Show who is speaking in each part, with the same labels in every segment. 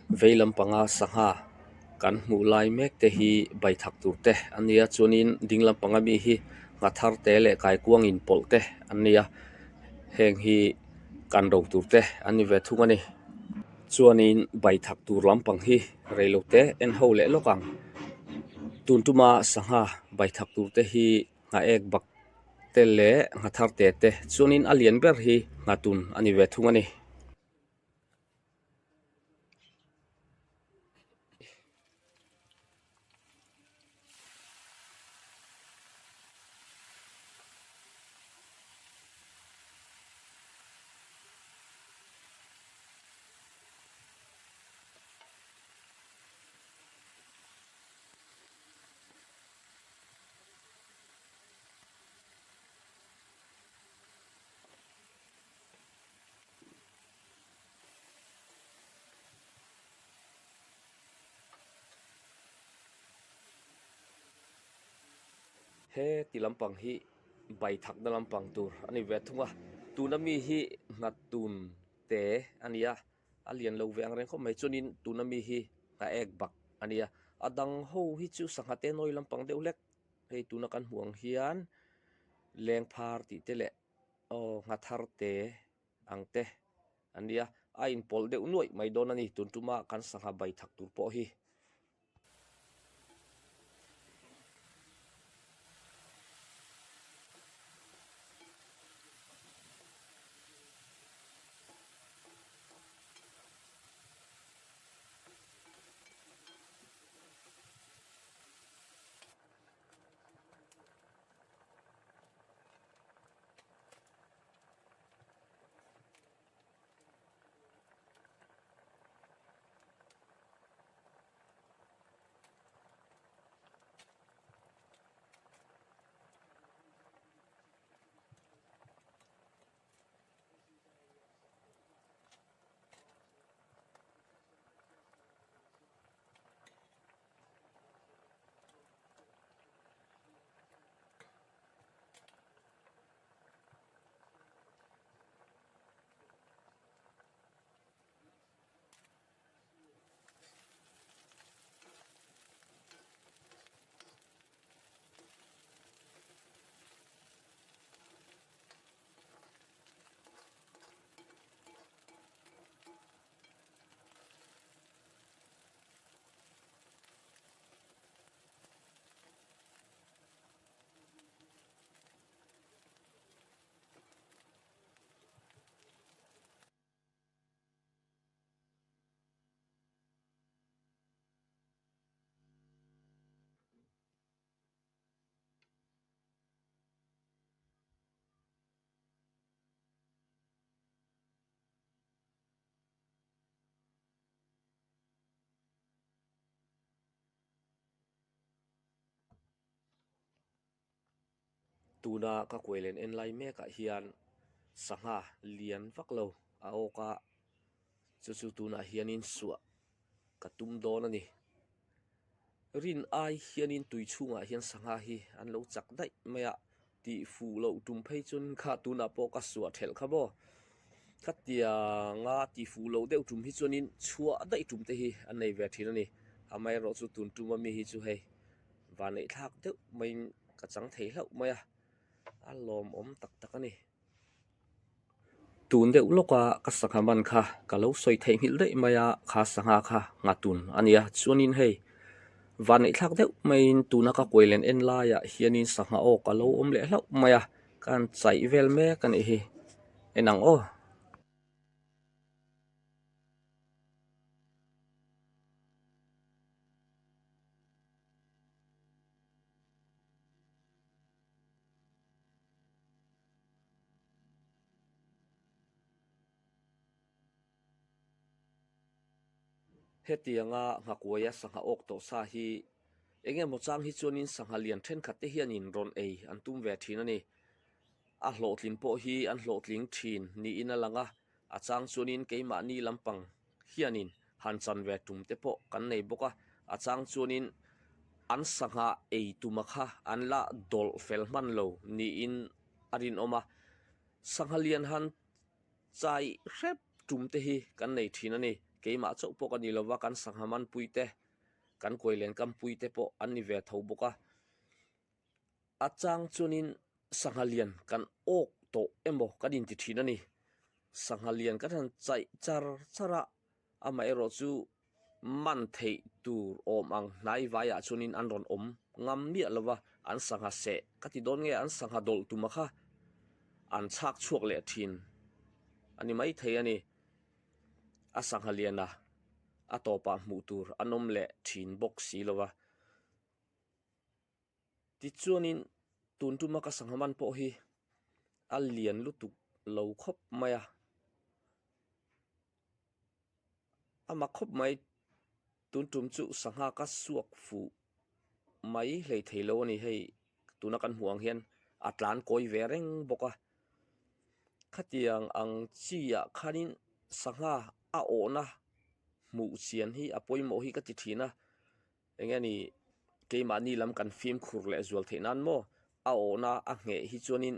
Speaker 1: Vei lampanga sangha kan hmuh lai mek te hi baithak tur te an ni a chuanin ding lampanga mi hi nghathar te leh kaikuang inpawlh te an ni a heng hi kan ro tur te an ni ve thung a ni. Chuanin baithak tur lampang hi reilote en ho leh lawk ang tun tuma sangha baithak tur te hi nghaek bak te leh nghathar te te chuanin a lian ber hi nghatun a ni ve thung a ni. He ti lampang hi baithakna lampang tur a ni ve thung a, tuna mi hi nghatun te a ni a, a lian lo ve ang reng khawp mai chuanin tuna mi hi nghaek bak a ni a, a dang ho hi chu sangha te nawi lampang deuh hlek hei tuna kan hmuh ang hian lengphar tih te leh aw nghathar te ang te a nia a inpawlh deuh nuaih mai dawn a ni tun tuma kan sangha bai thak tur pawh hi. Tuna ka kuai len en lai mekah hian sangha lian vak lo a awk a, chu chu tunah hianin suah ka tum dawn a ni. Rin ai hianin tui chhungah hian sangha hi an lo chak daih mai a, tih fuh loh tum phei chuan kha tunah pawh ka suah thelh kha maw. Khatianga tih fuh loh deuh tum hi chuanin chhuah daih tum te hi an nei ve thin a ni. Amaherawhchu tun tuma mi hi chu hei Vanneih thlak deuh maiin ka chang thei hlauh mai a, a lawmawm tak tak a ni. Tun deuh lawka ka sangha man kha ka lo sawi theihnghilh daih mai a, kha sangha kha nghatun a ni a, chuanin hei vanneih thlak deuh maiin tuna ka kuai len en laiah hianin sangha awk a lo awm leh hlauh mai a, ka han chaih vel mek a nih hi, en ang aw. Hetianga nghakuaia sangha awk tawh sa hi eng emaw chang hi chuanin sangha lian thenkhat te hianin rawn ei an tum ve thin a ni. A hlawhtlin pawh hi an hlawhtling thin niin a lang a, A chang chuanin keimahni lampang hianin han chan ve tum te pawh kan nei bawk a, a chang chuanin an sangha ei tuma kha an la dawlh fel hman lo niin a rinawm a, sangha lian han chai hrep tum te hi kan nei thin a ni. Keimah chauh pawh ka ni lova, kan sangha manpui te, kan kuailen kampui te pawh an ni ve tho bawk a. A chang chuanin sangha lian kan awk tawh emaw kan inti thin a ni. Sangha lian kan han chaih char char a, amaherawh chu man theih tur awm ang hnai vaiah chuanin an rawn awm ngam miah lo va, an sangha seh ka ti dawn nge an sangha dawlh tuma kha an chhak chhuak leh thin a ni maithei a ni. A sangha liana a tawpah hmuh tur an awm leh thin bawk si lo va. Tichuanin tun tuma ka sangha man pawh hi a lian lutuk lo khawp mai a, a mak khawp mai tun tum chu sangha ka suak fuh mai hlei thei lo a ni hei tuna kan hmuh ang hian a tlan kawi ve reng bawk a khatiang ang chi ah khanin sangha a awhna hmuh chian hi a pawimawh hi ka ti thin a. Eng nge ni keimahni lam kan fimkhur leh zual theih nan maw a awhna a ngheh hi chuanin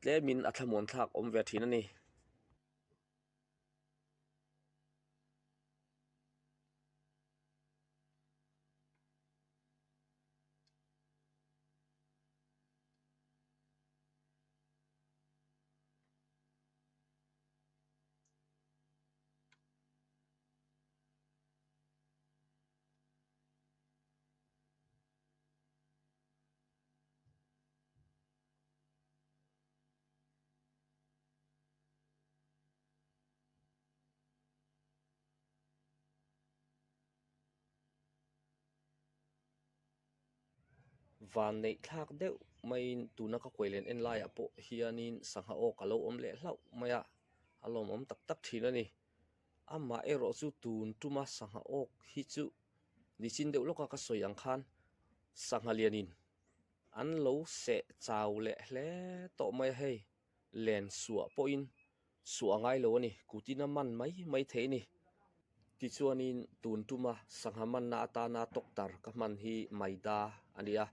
Speaker 1: tlemin a thlamuan thlak awm ve thin a ni. Van neih thlak deuh maiin tuna ka kuai len en laiah pawh hianin sangha awk a lo awm leh hlauh mai a, a lawmawm tak tak thin a ni. Amah erawh chu tun tuma sangha awk hi chu nichin deuh lawka ka sawi ang khan sangha lianin an lo seh chau leh hle tawh mai a hei len suah pawhin suah a ngai lo a ni kutin a man mai mai thei a ni. Tichuanin tun tuma sangha manna atana tawktar ka hman hi maida a ni a,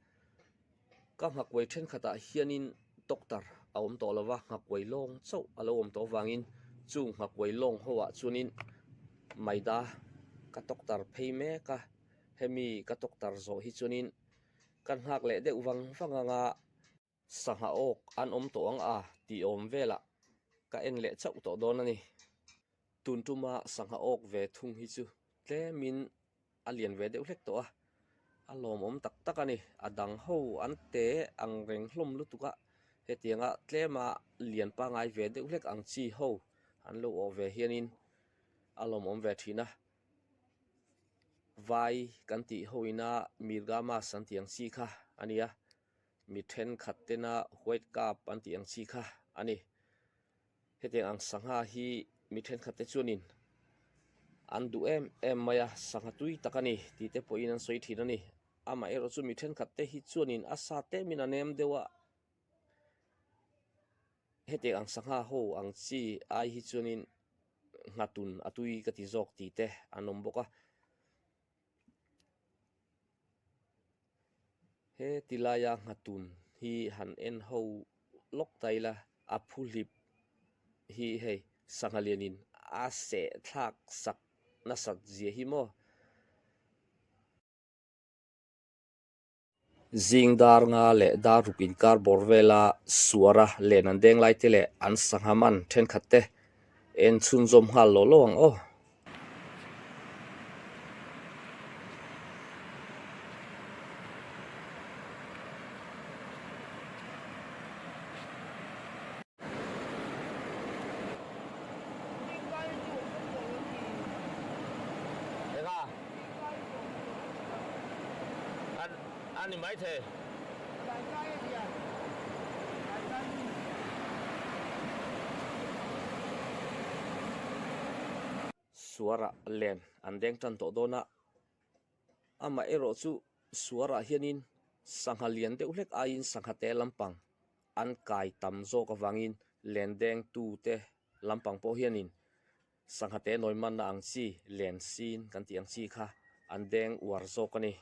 Speaker 1: ka nghakuai thenkhatah hianin tawktar a awm tawh lo va, nghakuai lawng chauh a lo awm tawh avangin chung nghakuai lawng ho ah chuanin maida ka tawktar phei mek a, hemi ka tawktar zawh hi chuanin ka nghak leh deuh vang vang ang a. Sangha awk an awm tawh ang a tih awm velah ka en leh chauh tawh dawn a ni. Tun tuma sangha awk ve thung hi chu tlemin a lian ve deuh hlek tawh a, a lawmawm tak tak a ni. A dang ho an te ang reng hlawm lutuk a, hetianga tlema lian pangai ve deuh hlek ang chi ho an lo awh ve hianin a lawmawm ve thin a. Vai kan tih ho ina Mirga Mas an tih ang chi kha a ni a. Mi thenkhat tena white cup an tih ang chi kha a ni. Hetiang ang sangha hi mi thenkhat te chuanin an duh em em mai a, sangha tui tak a ni tih te pawhin an sawi thin a ni. Amaherawh chu mi thenkhat te hi chuanin a sa temin a nem deuh a, hetiang ang sangha ho ang chi ai hi chuanin nghatun a tui ka ti zawk tih te an awm bawk a. He ti laia nghatun hi han en ho lawk ta ila a phu hlip hi hei sangha lianin a seh thlak sak nasat zia hi maw. Zing dar nga leh dar ruk inkar bawr vela suara len an deng lai te leh an sangha man thenkhat te en chhunzawm nghal lawh lawh ang aw. A ni mai thei. Suarah len an deng tan tawh dawn a, amah erawh chu suarah hianin sangha lian deuh hlek aiin sangha te lampang an kai tam zawk avangin len dengtute lampang pawh hianin Sangha te nawi manna ang chi, len sin kan tih ang chi kha an deng uar zawk a ni.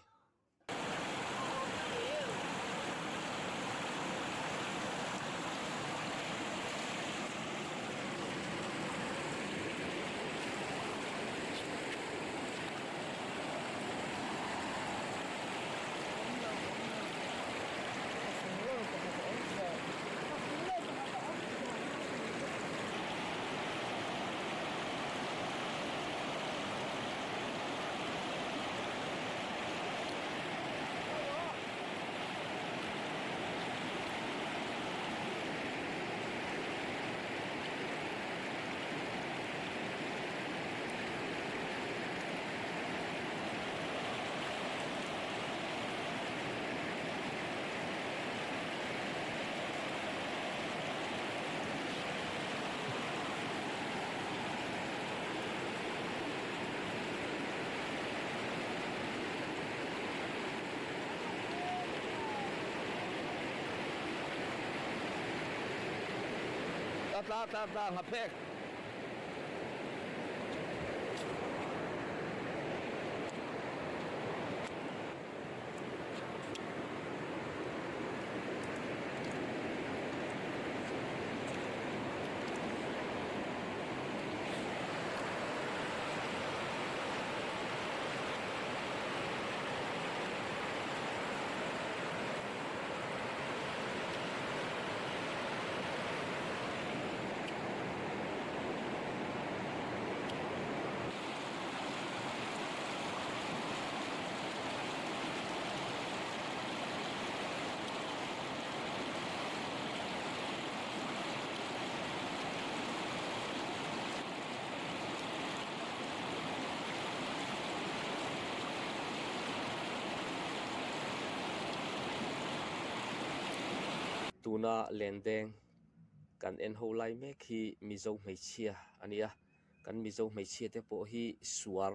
Speaker 2: tla tla tla nghaphek.
Speaker 1: Tuna lendeng kan en ho lai mek hi Mizo hmeichhia a ni a, kan Mizo hmeichhia te pawh hi suar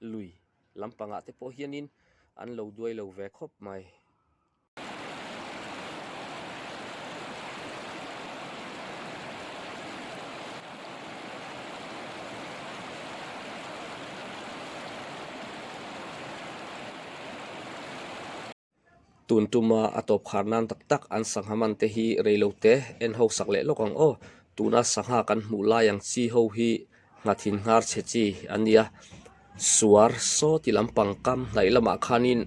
Speaker 1: lui lampangah te pawh hianin an lo duai lo ve khawp mai. Tun tuma a tawp khar nan tak tak an sangha man te hi reilo te en ho sak leh lawk ang aw. Tuna sangha kan hmuh lai ang chi ho hi nghathin nghar chhe chi an ni a, suar saw ti lampang kam hnaih lamah khanin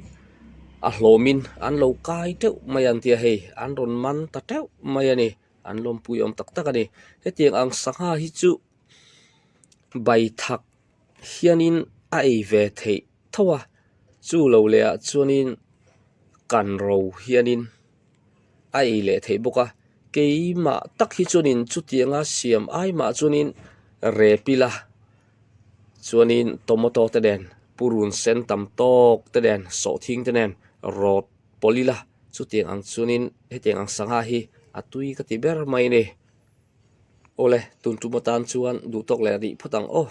Speaker 1: a hlawmin an lo kai teuh mai an tia hei an rawn man ta teuh mai a ni an lawmpui awm tak tak a ni. Hetiang ang sangha hi chu baithak hianin a ei ve theih tho a, chu lo leh ah chuanin kan ro hianin a ei leh theih bawk a, keimah tak hi chuanin chutianga siam ai mah chuanin rep ila chuanin tomato te nen purun sen tam tawk te nen sawhthing te nen rawt pawlh ila chutiang ang chuanin hetiang ang sangha hi a tui ka ti ber mai a ni. Awle tun tum atan chuan duh tawk leh rih phawt ang aw.